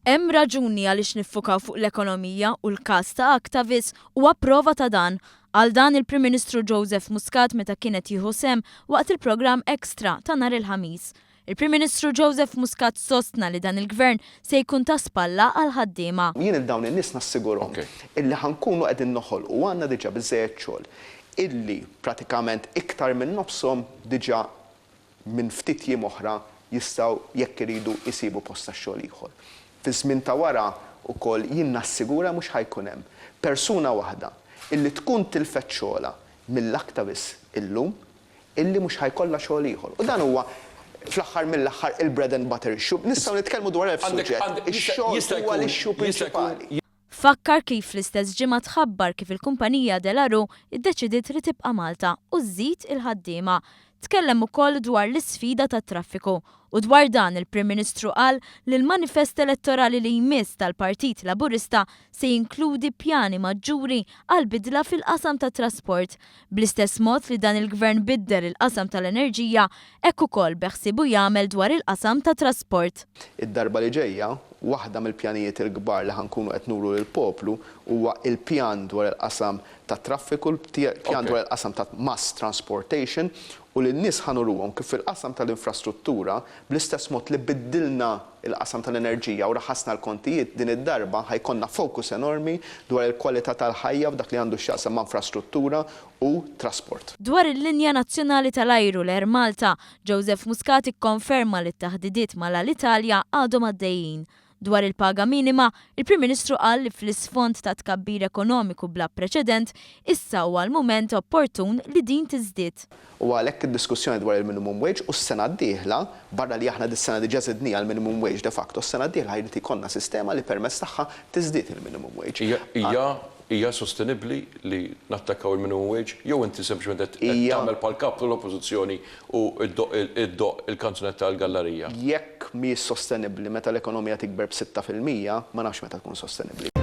Hemm raġuni għaliex niffukaw fuq l-ekonomija u l-każ ta' Actavis huwa prova ta' dan. Qal dan il-Prim Ministru Joseph Muscat meta kien qed jieħu sehem waqt il-programm Extra ta' nhar il-Ħamis. Il-Prim Ministru Joseph Muscat sostna li dan il-Gvern se jkun ta' spalla għall-ħaddiema. Jien lil dawn in-nies nassigurhom illi ħa nkunu qegħdin noħolqu u għandna diġà biżżejjed xogħol illi pratikament iktar minn nofshom diġà minn ftit jiem oħra jistgħu jekk iridu jsibu post tax-xogħol ieħor. Fiż-żmien ta' wara wkoll jien nassigura mhux ħa jkun hemm persuna waħda illi tkun tilfet xogħolha mill-Actavis illum illi mhux ħa jkollha xogħol ieħor. U dan huwa fl-aħħar mill-aħħar il-bread and butter issue. Nistgħu nitkellmu dwar elf suġġett, ix-xogħol huwa l-issue prinċipali. Fakkar kif fl-istess ġimgħa tħabbar kif il-kumpanija De La Rue ddeċidiet li tibqa' Malta u żżid il-ħaddiema. Tkellem ukoll dwar l-isfida tat-traffiku u dwar dan il-Prim Ministru qal li l-manifest elettorali li jmiss tal-Partit Laburista se jinkludi pjani maġġuri għal bidla fil-qasam tat-trasport. Bl-istess mod li dan il-Gvern biddel il-qasam tal-enerġija, hekk ukoll beħsiebu jagħmel dwar il-qasam tat-trasport. Id-darba li ġejja, Waħda mill-pjanijiet il-kbar li ħa nkunu qed nuru lill-poplu huwa il-pjan dwar il-qasam tat-traffiku, il-pjan dwar il-qasam ta' mass transportation u lin-nies ħa nuruhom kif fil-qasam tal-infrastruttura, bl-istess mod li biddilna l-qasam tal-enerġija u raħasna l-kontijiet, din id-darba ħa jkollna focus enormi dwar il-kwalità tal-ħajja f'dak li għandu x'jaqsam ma' infrastruttura u trasport. Dwar il-linja nazzjonali tal-ajru l-Air Malta, Joseph Muscat ikkonferma li t-taħdidiet mal-Alitalia għadhom għaddejjin. Dwar il-paga minima, il-Prim Ministru qal li fl-isfond ta' tkabbir ekonomiku bla preċedent, issa huwa l-mument opportun li din tiżdied. U għalhekk id-diskussjoni dwar il-minimum wage u s-sena d-dieħla, barra li aħna dis-sena diġà żidniha l-minimum wage de facto, s-sena d-dieħla jrid ikollna sistema li permezz tagħha tiżdied il-minimum wage. Hija Hija sostenibbli li nattakkaw il-minimum wage jew inti sempliċement qed tagħmel bħal kap tal-Oppożizzjoni u ddoqq il-kanzunetta għall-gallarija? Jekk mhijiex sostenibbli meta l-ekonomija tikber b'sitta fil-'mija, ma nafx meta tkun sostenibbli.